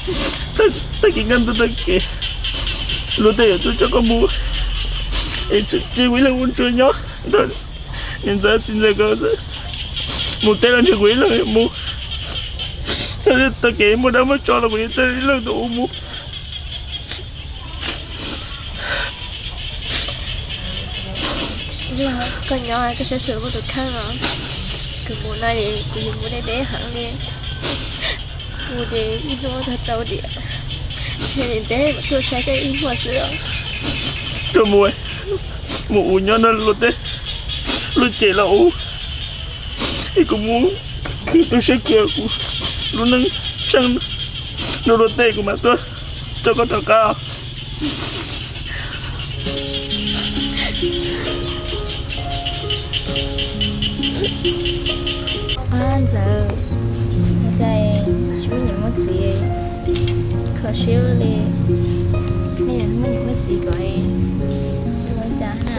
Tag kis nkag ntua tag kis, luag tej yuav tuaj coj koj mus, es tseem tseg kuv ib leeg ua ntsuag nyob nrog niam ntxawm txiv ntxawm ko xwb. Mus teb los nrog kuv ib leeg mus, txog tag kis muaj dab muaj tsov los kuv yuav tau ib leeg tuaj ua mus. Koj nyob koj saib xyuas kuv tus kheej os. Kuv mus no es kuv yuav mus deb deb heev li. Mus ces ib hnub tag rau diam, ntshe ntev mam tuaj saib koj ib hmos xwb os. Koj mus, mus ua nyob no luag tej, luag cem los ua, es kuv mus khwv tu siab kawg kuv lub neej tseeb rau luag tej kuv mam tuaj coj koj rov qab. Ntxawm, ua cas tsis muaj niam muaj txiv, kho siab li. Nej yuav muaj niam muaj txiv kom ua li cas na?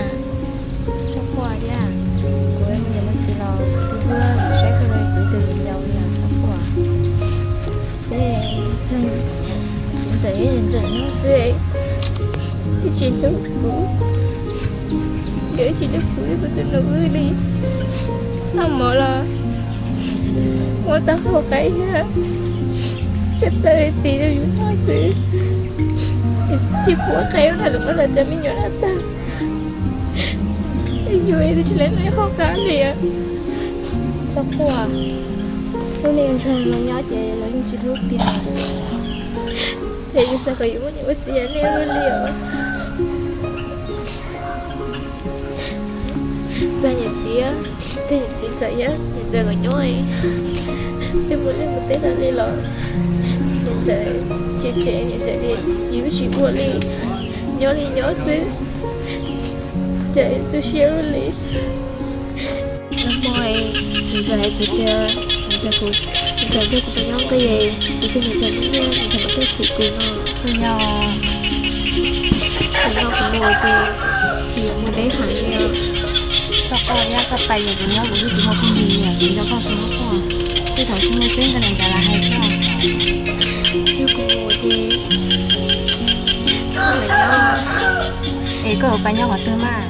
Txhob quaj thiab, kuv muaj niam muaj txiv los kuv twb tuaj saib koj li kuv tus viv ncaus li os, txhob quaj. Txiv ntxawm, txiv ntxawm nyob xwb, twb tsis hlub kuv, nkawd tsis hlub kuv, kuv tus nus wb li. Noj mov los muab tau hauv qab thiab, thiab taw tis rau yus noj xwb. Tsis pub qe lub nag los muab los cov me nyuam noj tag. Yus twb tsis lawv noj hauv qab li. Txhob quaj, lub neej ntsuag no nyob ces lawv yeej tsis hlub tiag. Ces yus xav kom yus muaj niam muaj txiv yam nej ua li os. Txog niam txiv, txog niam txiv txawm yam niam ntxawm kom nyob, twb mus liaj mus teb tas li los niam ntxawm cem cem niam ntxawm tias yus twb tsis ua li, nyob li nyob xwb, ces tu siab ua li. Nag hmo niam ntxawm hais kuv tias niam ntxawm, niam ntxawm nrog kuv mus nyob nqi, kuv tias niam ntxawm muaj nyiaj niam ntxawm mam tuaj txhim kuv no. Kuv yog, kuv no kuv mus ces kuv yuav mus deb heev li os. Txhob quaj, yog koj pais ces kuv nyob kuv twb tsis muaj phooj ywg li, kuv nco koj kawg. Tej thaum tsis muaj tseeb ntawd niam ntxawm lam hais xwb. Yog kuv mus ces koj lam nyob, es koj yuav pais nyob qhov twg mas?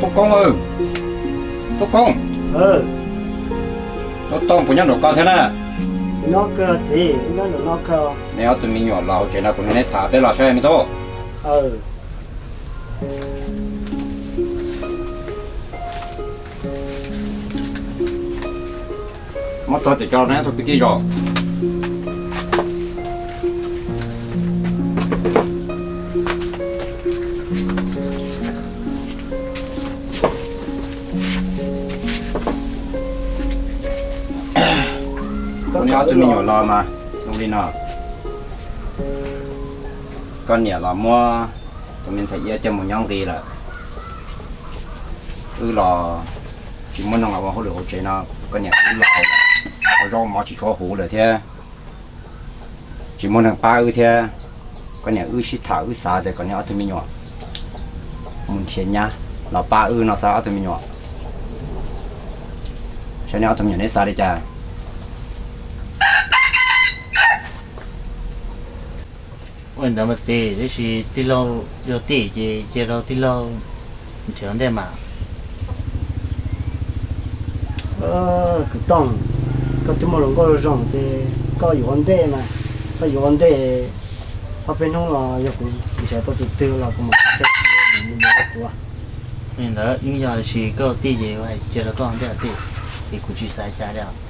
Tub Koob, Tub Koob, Tub Tooj, puas nyob nraum ko thiab na? Nyob kawg txiv, nyob nraum no kawg. Nej ob tug me nyuam los hauv tsev no kuv nrog nej tham peb los saib me tub. Muab tso tim ko, neb tug kwv tij zos. Kuv neb ob tug me nyuam los mas zoo li no. Koj niam los muab tus me ntxhais Iab coj mus nyob nqi lawm. Wb los tsis muaj neeg los ua hauj lwm hauv tsev no, koj niam wb laus, zaub mov tsis tshua huv lawm thiab. Tsis muaj neeg pab wb thiab, koj niam wb sib tham wb xav tias kom neb ob tug me nyuam mus nrhiav nyab los pab wb no xav ob tug me nyuam. Saib neb ob tug me nyuam neb xav li cas? Ua li ntawd mas txiv, tiam sis tij laug yog tij ces cia rau tij laug nrhiav ua ntej mas. Kwv Tooj, koj twb muaj hluas nkauj zoo ces koj yuav ua ntej mas, koj yuav ua ntej, ob peb hnub no yog kuv nrhiav tau tus twg los kuv mam li yuav rau kuv. Li ntawd yeej yog, tiam sis koj ua tij ces hais cia rau koj ua ntej tij, es kuv tsis xav cas li os.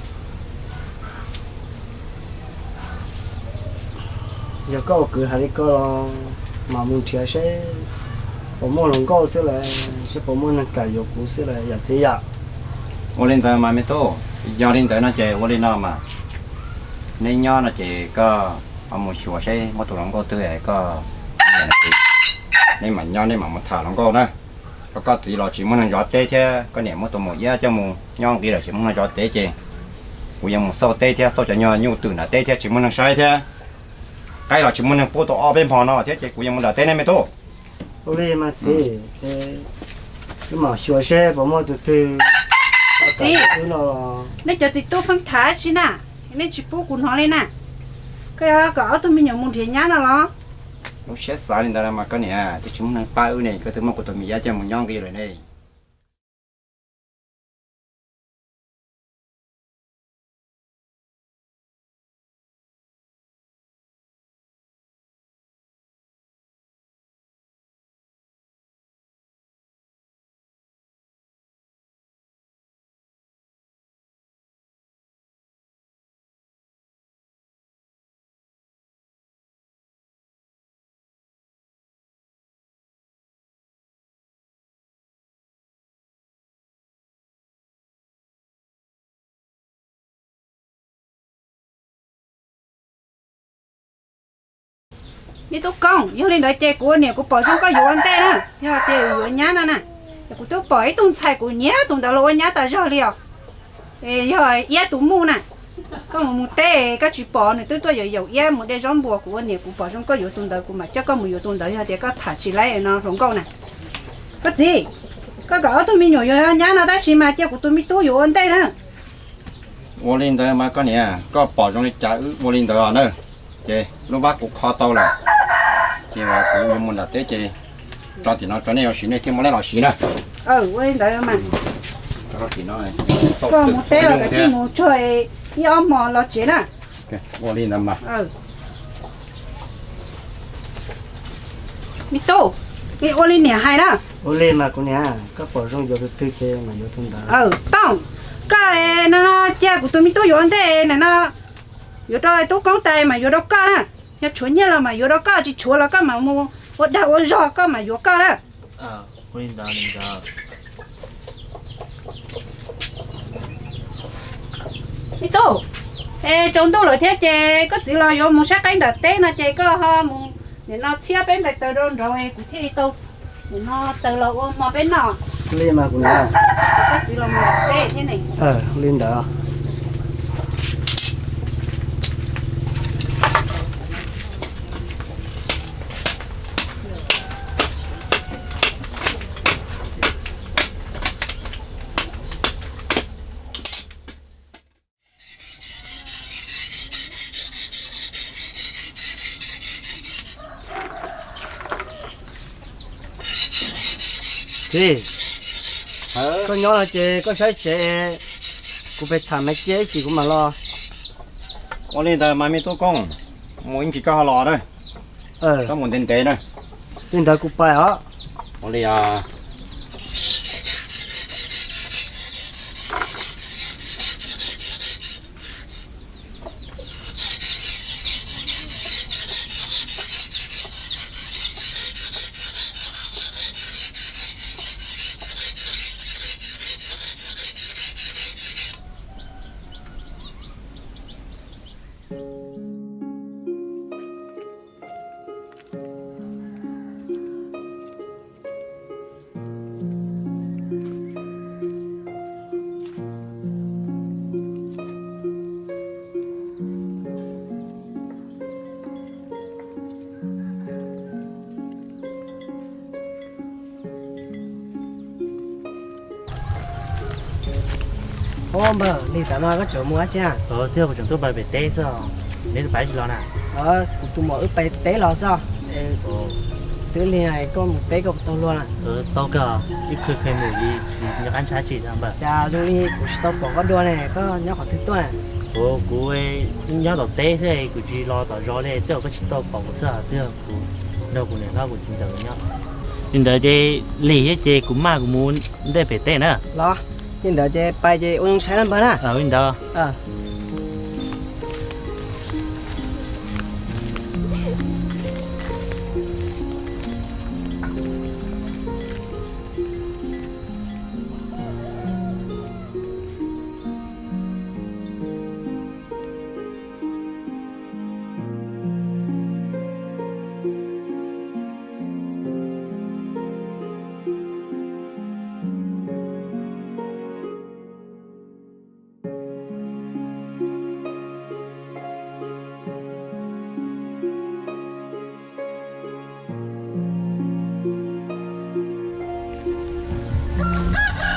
Yog koj ua kwv hais li ko los mam mus nrhiav seb puas muaj hluas nkauj xwb las, seb puas muaj neeg kam yuav kuv xwb las yom txiv yom. Ua li ntawd mas me tub, yog li ntawd no ces ua li no mas, neb nyob no ces koj Ho mus xyuas seb muaj tus hluas nkauj twg koj, nej mam nyob nej mam mus tham hluas nkauj na. Koj, koj txiv los tsis muaj neeg zov teb thiab, koj niam muab tus maum iab coj mus nyob nqi lawm tsis muaj neeg zov teb ces kuv yuav mus xauj teb thiab xauj cov nyuag nyuj twm nram teb thiab tsis muaj neeg saib thiab. Qaib los tsis muaj neeg pub tau ob peb hmo no thiab ces kuv yuav mus nram teb ne me tub. Ua li mas txiv, wb mam xyuas seb puas muaj tus twg. Txiv, nej cov txiv tub pheej tham tsi na, nej tsis pub kuv hnov li na. Koj yuav kom ob tug me nyuam mus nrhiav nyab no los? Lub siab xav li ntawd mas koj niam, twb tsis muaj neeg pab wb ne, koj twb muab kuv tus me iab coj mus nyob nqi lawm ne. Me tub Koob, yog li ntawd ces kuv ua niam kuv pom zoo koj yuav ua ntej na. Yog tias yuav nyab no na, es kuv twb pom ib tug ntxhais kuv nyiam tus ntawd los ua nyab tas zog li os. Yog iab tus muj na, koj mus mus teb koj tsis pom nws twb tuaj yaum yaum iab mus de zaub npua, kuv ua niam kuv pom zoo koj yuav tus ntawd kuv mam coj koj mus yuav tus ntawd yog tias koj tham tsis laib no hluas nkauj na. Koj txiv, koj kom ob tug me nyuam yuav nyab no tab sis mas cia kuv tus me tub yuav ua ntej na. Ua li ntawd mas koj niam, koj pom zoo li cas wb ua li ntawd os na. Ces lub vab kuv kho tau lawm, ces kuv yuav mus nram teb ces tso tim no tso nej ua si nej thiaj muaj lej los siv na. Ua li ntawd mas. Koj mus teb los kav tsij mus tsuag ib ob hmo los tsev na. Ua li ntawd mas. Me tub, ua li niam hais na. Ua li mas kuv niam, koj pom zoo yuav tus twg ces mas yuav tus ntawd. Tooj, koj no cia kuv tus me tub yuav ua ntej na no, yuav rau tub Koob tais mas yuav rau koj na. Yog tshuav nyiaj los mas yuav rau koj, tsis tshuav los koj mam mus ua dag ua zog koj mam yuav koj na. Me tub, es tsaus ntuj lawm thiab ces koj txiv los yuav mus saib qaib nram teb no ces koj ho mus nim no txhiab peb nplaim taws rau nraud kuv thiaj li tau nim no taws los ua hmo peb noj. Li mas kuv niam, koj txiv los mus nram teb thiab ne. Li ntawd. Txiv, koj nyob no ces koj saib tsev, kuv pem tham Maiv Cia ib chim kuv mam los. Ua li ntawd mas me tub Koob, mus ib ntsis koj ho los na. Koj mus ntev ntev na. Li ntawd kuv pais os. Ua li os. Ob npawg, li tam no koj tseem mus dab tsi? Twb yog kuv tseem tuaj pais pem teb xwb, neb twb pais dab tsi los na? Kuv tus muam wb pais teb los xwb. Twb li koj mus teb koj puas tau luag na? Tau kawg, ib khw kheev mus li tsis nco qab ntshai tsi npawg. Cas zoo li kuv tsis tau pom koj dua ne, koj nyob qhov twg tuaj? Kuv, kuv nyob tom teb thiab kuv tsis los tom zos li, twb yog koj tsis tau pom kuv xwb, twb yog kuv nrog kuv niam hlob kuv txiv ntxawm nyob. Li ntawd ces lig thiab ces kuv maj kuv mus ntej pem teb na. Los, li ntawd ces pais ces ua zoo saib na npawg na. Li ntawd.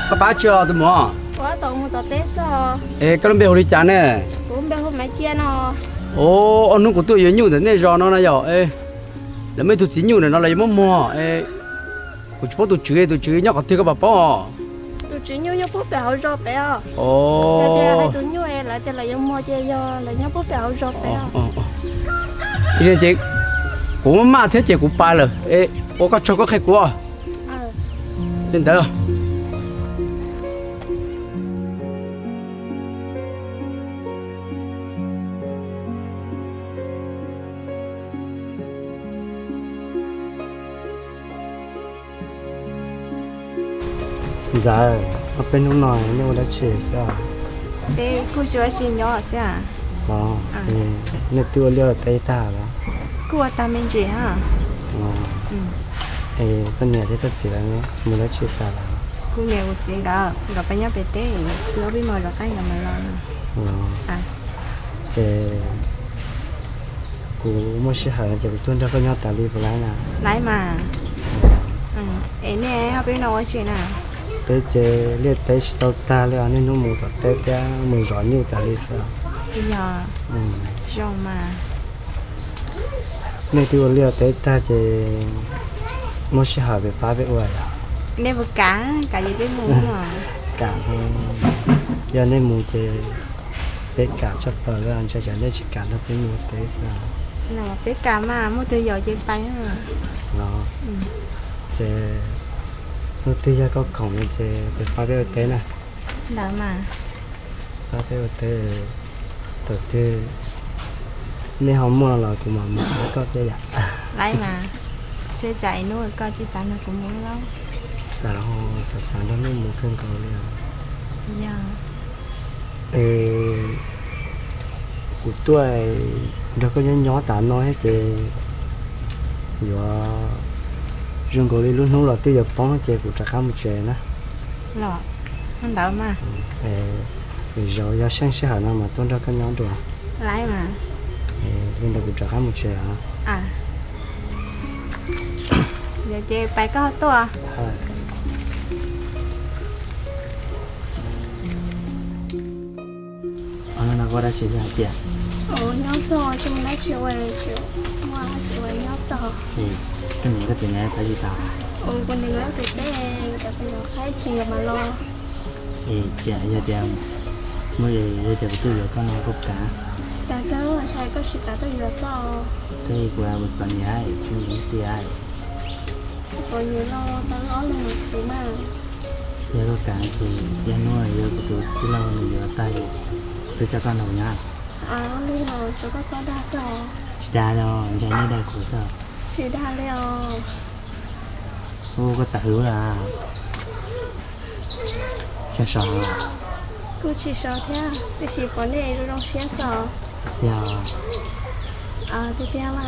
Koj pab tsi os tus muam? Es koj lub npe hu li cas ne? Ov, ob hnub kuv tuaj yuav nyuj ntawm nej zos no na yog, lawv muaj ib tug txiv nyuj ntawm no los yuav muab muag, kuv tsis paub tus tswv, tus tswv nyob qhov twg koj puas paub? Ces kuv maj maj thiab ces kuv pais lawm, ua koj tsaug koj qhia kuv li ntawd. Ntxawm, ob peb hnub no nej ua dab tsi xwb? Kuj tsis ua dab tsi nyob xwb. Nej twb ua liaj ua teb tag los? Kuj ua tag me ntsis. Es koj niam thiab koj txiv lawv mus dab tsi tas lawm? Kuv niam kuv txiv nkawd nkawd peb nyob pem teb, kuv ob peb hmos zov qaib nkawd mam los. Ces kuv muaj sij hawm ces kuv tuaj nrog koj nyob tas li puas laib na? Laib mas. Es nej ob peb no ua dab tsi na? Peb ces liaj teb tsis tau tag li os, niaj hnub mus tom teb thiab mus zov nyuj tas li xwb. Yog, zoo mas. Nej twb ua liaj teb tag ces muaj sij hawm peb pab peb ua yom? Nej puas kam, kam ces peb mus. Kam, yog nej mus ces peb kam tshaj plaws li, ntshe tsam nej tsis kam nrog peb mus ua teb xwb. Peb kam mas, muaj tus yaum ces pais. Ces hnub twg yog koj khoom no ces peb pab peb ua teb na. Ntawd mas. Pab peb ua teb, thaum twg nej ho muaj los kuv mam mus pab koj thiab yom. Laib mas, ntshe tsam ib hnub koj tsis xav nrog kuv mus lawm. Xav, xav xav nrog nej mus kawg nkaus li os. Yog. Kuv tuaj nrog koj nyob nyob tas no thiab ces yuav zoo nkaus li lub hnub los twb yuav poob ces kuv rov qab mus tsev na. Los, ntawd mas. Lwm zaus yog seej sij hawm no mas tuaj nrog koj nyob dua. Laib mas. Li ntawd kuv rov qab mus tsev os. Yog ces pais koj tuaj. Hnub no koj dab tsi hais tias? Nyob xwb, tsis muaj dab tsi ua, tsis muaj dab tsi ua, nyob xwb. Koj niam koj txiv nkawd pab tsis tas? Kuv niam nkawd pem teb, nkawd pem qaib ces nkawd mam los. Es yog tias muaj, yog tias kuv tuaj yuav koj no koj puas kam? Kam kawg, ntshai koj tsis kam tuaj yuav xwb. Twb kuv, kuv txom nyem, kuv tsis muaj txiv. Kuv txom nyem los tau ob leeg kuv mas. Yog koj kam ces ib hnub yog kuv tus tij laug nws yuav tag ces twb coj koj nrog nyob. Ob leeg los tsuav koj txhob dag xwb os. Tsis dag li os, ntshe nej dag kuv xwb. Tsis dag li os. Ua koj tag hwv lawm. Sov sov. Kuj tsis sov thiab, tiam sis pom nej zoo zoo siab xwb. Tiag. Tiag tiag mas.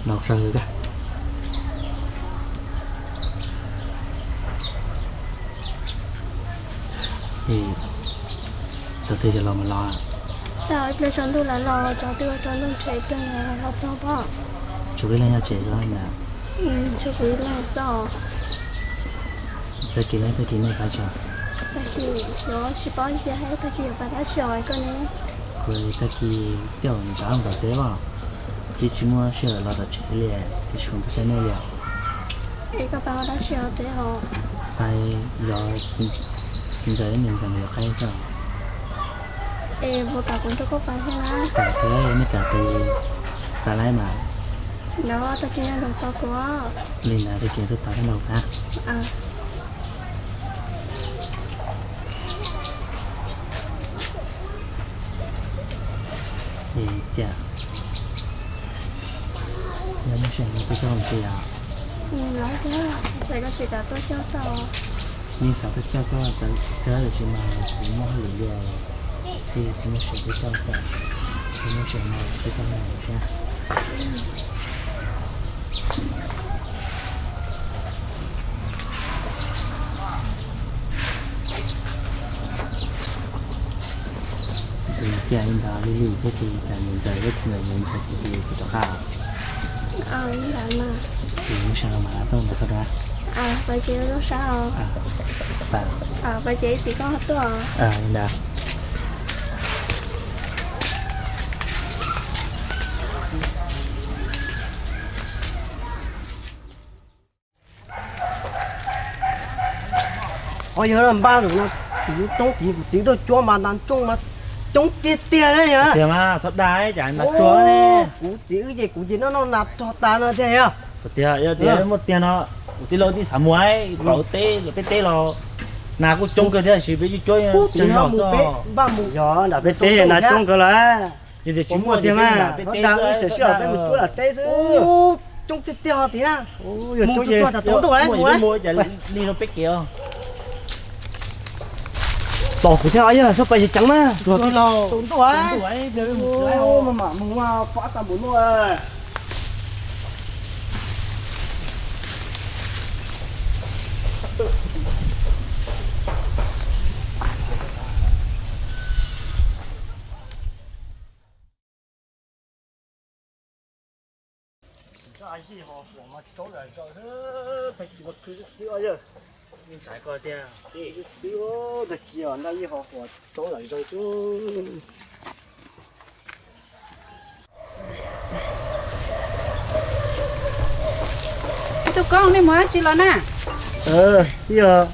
Los sawv hwv koj. Thaum twg yog los mas los? Tau ib pliag tsaus ntuj lawm los, tsaus ntuj, tsaus ntuj ntshe ib pliag los txog pob. Tshuav peb leeg nyob tsev xwb ntag. Tshuav kuv ib leeg xwb. Tag kis ne, tag kis nej pais tso? Tag kis yuav tsis paub cia, tag kis yuav pais dab tsi os koj ne? Kuv tag kis coj nws rov nkaum teb os. Twb tsis muaj sij hawm los tom tsev li, twb tsis khoom tuaj saib nej li os. Es koj pais ua dab tsi hauv teb os? Pais zov txiv ntxawm thiab niam ntxawm nkawd qaib xwb. Es puas kam kuv nrog koj pais thiab na? Kam thiab, nej kam ces pais laib mas. Ntawd tag kis nrog tos kuv. Li ntawd tag kis tuaj tos koj nrog kuv na. Es cia, yog muaj sij hawm no tuaj coj kuv mus tsev os. Ntshe koj tsis kam tuaj coj xwb. Yeej xav tuaj coj koj, tab sis mas kuv muaj hauj lwm dua, ces tsis muaj sij hawm tuaj coj xwb. Yog muaj sij hawm no tuaj coj koj mus thiab. Tus cia li ntawd li li thiab ces tsam niam ntxawm thiab txiv ntxawm nkawd ntshaw ces kuv rov qab. Ces muaj sij hawm no mas tuaj nrog koj dua. Pais ces lub sab os. Pais ces ib pliag koj tuaj. Ho yog npaj tus no, tus coob tid, kuv txiv tuaj cuab mas nas tsooj mas coob tiag tiag na yog. Tiag mas txhob dag cas nas tsuag ne. Kuv txiv wb ces kuv ces noj noj nas rog tas no tiag yog. Tiag, yog tias muaj tiag no, kuv tij laug tij xav muag kom teb peb teb los nas kuj coob kawg thiab, sis peb cuab cuab tsawg zog xwb. Npaj mus yog nram peb teb nas coob kawg lawm. Yog tias tsis muaj tiag mas dag wb siab siab peb mus cuab nram teb xwb. Coob tiag tiag ho tid na. Mus tsuag tsuag tas tus ntuj lawm mus lawm. Tos kuv thiab yog txhob pais ceev mas tus ntuj lawm. Mus mas mus mas pab tas mus nuj. Yij ho huam mas tsaub zam zaws, tag kis mas khwv xwb xwb os yawg. Xwb tag kis os nraj yij ho huam tsaub zam zaws xwb. Tub Koob, nej mus dab tsi los na? Yog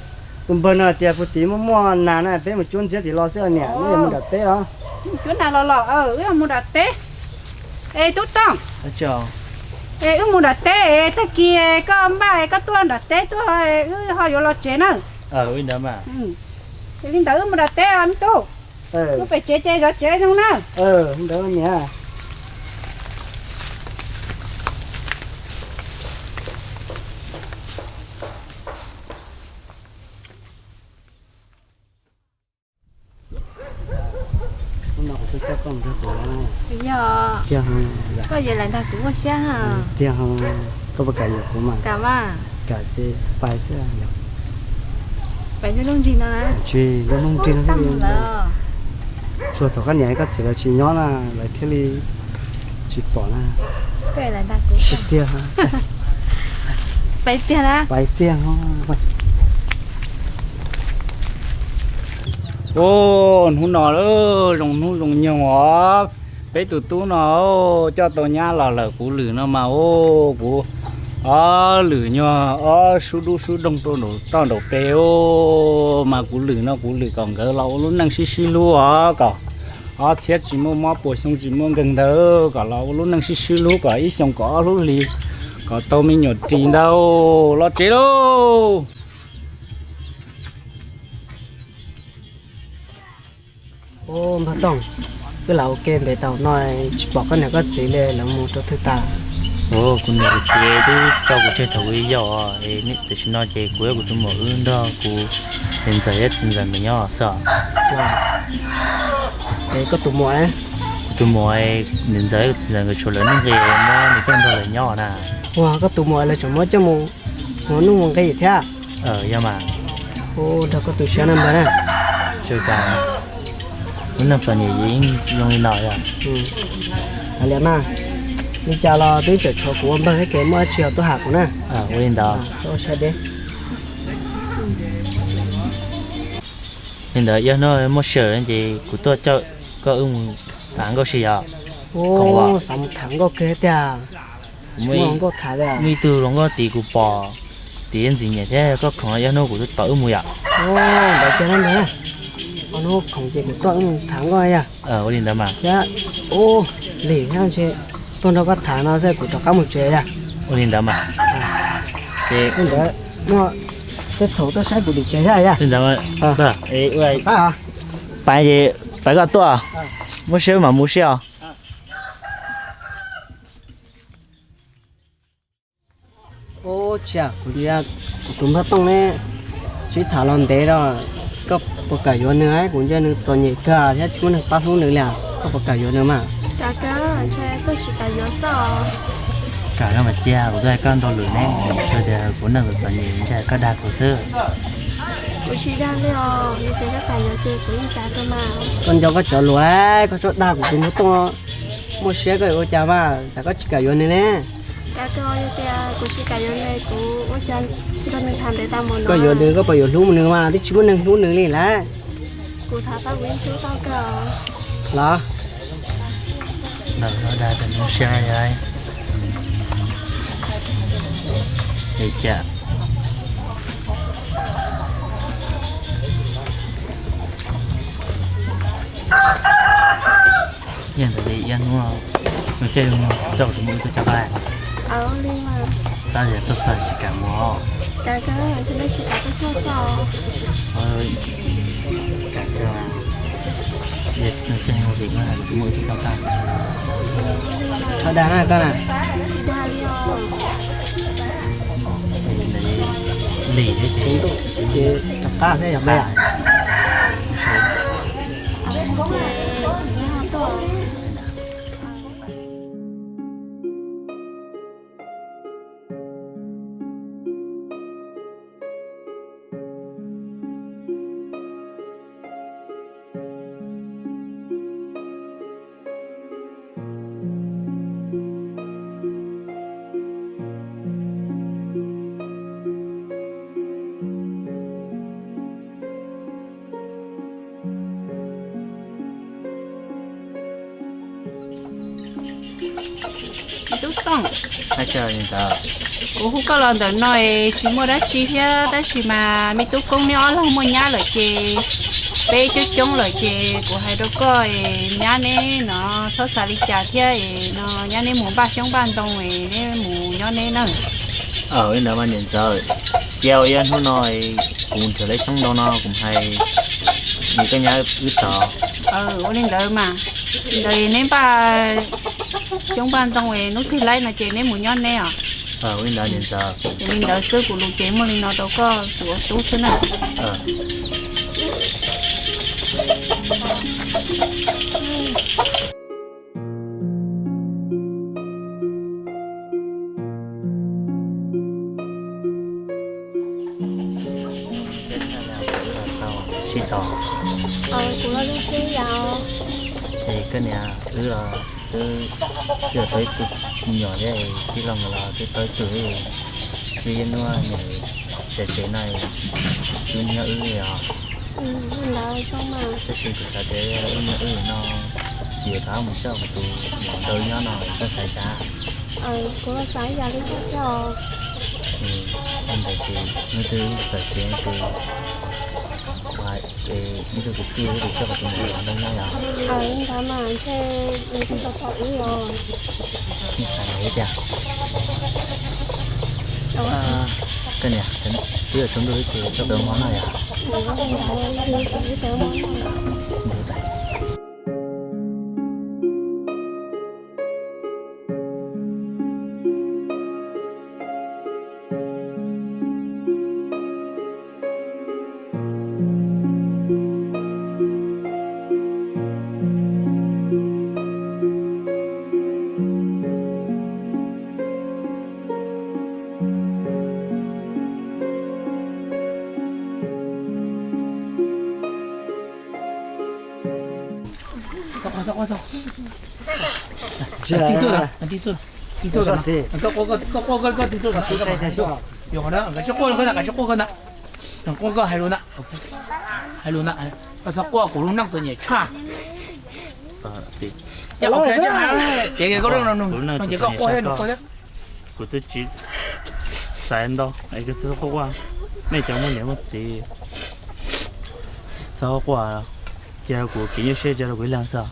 tus npawg no tias puag tim muaj muaj nas na, peb mus cuab ntxiab tim los xwb niam, nej yuav mus nram teb los? Cuab nas los los, wb mus nram teb. Es Tub Tooj, es wb mus nram teb es tag kis koj npaj es koj tuaj nram teb tuaj, wb ho yuav los tsev na. Li ntawd wb mus nram teb os me tub. Mus pem tsev ces zov tsev zoo na. Ntawd niam. Hnub no kuv tuaj coj koj mus nrog kuv. Yog, koj yuav lam nrog kuv ua siab. Tiag ho, koj puas kam yuav kuv mas? Kam mas. Kam ces pais xwb yog. Pais lub hnub nrig no na? Tsis, lub hnub nrig no xwb. Tsuas thaum koj niam koj txiv lawv tsis nyob na, lawv thiaj li tsis pom na. Tiag, pais tiag na. Pais tiag ho. Hnub no zoo hnub zoo nyoog os, peb tus tub no coj tau nyab los lawm. Kuv lwm no mas kuv ob lwm nyuag ob sub dub sub doog rau toj nraum pes, mas kuv lwm no kuv lwm kom nkawd los ua lub neej sib sib hlub os, kom ob txhiab tsis muaj mob, puas xyoo tsis muaj nkeeg ntawd, kom los ua lub neej sib sib hlub kom ib xyoos kom ob lub hlis, kom tau me nyuam ris ntau. Los tsev lauj. Npawg Tooj, wb lam ua ke ntev tau no tsis pom koj niam koj txiv li, lawv mus rau twg tas? Kuv niam kuv txiv twb tso kuv tseg thaum kuv yau, tam sim no ces kuv thiab kuv tus muam wb nrog kuv niam ntxawm thiab txiv ntxawm nkawd nyob xwb. Es koj tus muam? Kuv tus muam, niam ntxawm thiab txiv ntxawm nkawd tshuav lawv nuj nqi, muab nws coj nrog lawv nyob na. Ua koj tus muam lawv tseem muab coj mus ua nuj ua nqi thiab? Yog mas. Ua nrog koj tu siab na npawg na. Lub neej txom nyem yeej zoo li no yog. Hais li mas, li cas los twb tseem tshuav kuv ua npawg thiab, ces muaj dab tsi los tuaj ham kuv na. Ua li ntawd. Li ntawd ib hnub muaj sij hawm ces kuv tuaj coj koj wb mus tham nkauj si yog. Xav mus tham nkauj kawg tiag. Muaj ib tug hluas nkauj tid kuv pom tid ntxim nyiam thiab, koj khoom ib hnub kuv tuaj tos wb mus yom. Ntawd tiag na, hnub khoom ces kuv tuaj wb mus tham nkauj yog. Ua li ntawd mas. Thiab, lim thiab ntshe tuaj nrog koj tham no xwb kuv rov qab mus tsev yog. Ua li ntawd mas. Ntawd, tej thaum tuaj saib kuv tim tsev thiab yog. Li ntawd, pais ces pais koj tuaj, muaj siab mam mus siab os. Ua tsia, kuv, kuv tus npawg Tooj ne, sib tham los ntev lawm, koj puas kam yuav nws? Kuv ntsia nws txom nyem kawg thiab tsis muaj neeg pab hlub nws li, koj puas kam yuav nws mas? Kam kawg, ntshe koj tsis kam yuav xwb os. Kam no mas cia, kuv twb hais koj ntau lwm ne, tsuas tias kuv neej txom nyem ntshe koj dag kuv xwb. Kuv tsis dag li os, yog tias koj kam yuav ces kuv yeej kam kawg mas. Koj nco koj cov lus, koj txhob dag kuv tus npawg Tooj. Muaj siab koj yuav ua cas mas, cas koj tsis kam yuav nws ne? Kav koj, yog tias kuv tsis kam yuav nws, kuv ua cas nrog nws tham ntev tas mus no? Koj yuav nws, koj puas yuav hlub nws mas twb tsis muaj neeg hlub nws li lawm. Kuv tham tau kuv yeej hlub tau koj. Los, ntawm no dag tas nws siab yog li cas? Yog ntawd li ib hnub no, nws coj, coj kuv mus ib tug caj dab. Txhob yog tuaj txog tsis kam mus. Kam kawg, yog nws coj mus tim no kuv mus ib tug caj dab. Txhob dag na koj na. Lim thiab ces, ces rov qab thiab yog qab. Tub Tooj, kuv hu koj los ntawm no es tsis muaj dab tsi thiab, tab sis mas me tub Koob neb ob leeg muaj nyab lawm ces peb coob coob lawm ces kuv hais rau koj es nyab neb no txhob xav li cas thiab es no nyab neb mus npaj xyoob npaj ntoo es neb mus nyob neb nawb. Ua li ntawd mas niam ntxawm, cia ua ib hnub no kuv nrhiav lawv xyoob ntoo no kuv hais nws koj nyab wb tod. Ua li ntawd mas, li ntawd neb npaj xyoob npaj ntoo es hnub twg laib no ces neb mus nyob neb os. Ua li ntawd niam ntxawm. Ces li ntawd xwb, kuv lus ces muaj li no rau koj tus ua tub xwb na. Sib tau. Kuv los zoo siab yam. Es koj niam, wb los twb, twb tau ib tug me nyuam thiab, tij laug nkawd los twb tau ib tug thiab. Wb yeej muaj niam tsev tsev no, wb nyob wb li os. Tab sis kuv xav tias wb nyob wb no, yuav rov mus coj kuv tus muam nrog wb nyob no, koj xav cas? Kuv los xav ib yam li koj thiab os. Ua ntawd ces hnub twg tawm tsev ces kuv hais, ib tug kwv tij wb tus coj kuv tus muam los nrog nyob yom. Li ntawd mas ntshe nws tsis tau tom wb os. Nws xav li tiag. Koj niam, twb yuav tsaus ntuj ces koj peb ua hmo noj yom. Tij tuaj, tij tuaj, tij tuaj, koj quaj koj tij tuaj, nkawd tsis quaj koj na, nkawd tsis quaj koj na, nkawd quaj koj hais lus na, hais lus na, koj txhob quaj, kuv lub neej txom nyem tshaj. Ces koj, ces koj quaj thiab, nws quaj thiab. Kuv twb tsis xav ntau es koj txhob quaj, nej cov muaj niam muaj txiv txhob quaj, cia kuv kev nyuaj siab cia rau kuv ib leeg xwb.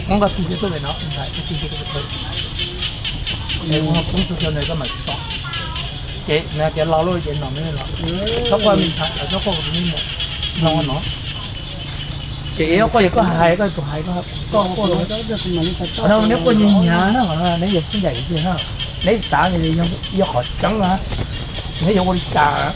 Muab koj tig tuaj pem no, tig tuaj pem, es muab koob txug xyoo no koj mam tsis tom. Ces no tias laus lawm ces nom me los, txhob quaj me ntxhais, txhob quaj kuv tus me muam, no no. Ces yog quaj ces koj hais koj tus hais, koj quaj, qhov no neb quaj nyias nyias na, qhov no neb yog xub ncaim tiag na, neb xav yog qhov tseeb na, neb yuav ua li cas?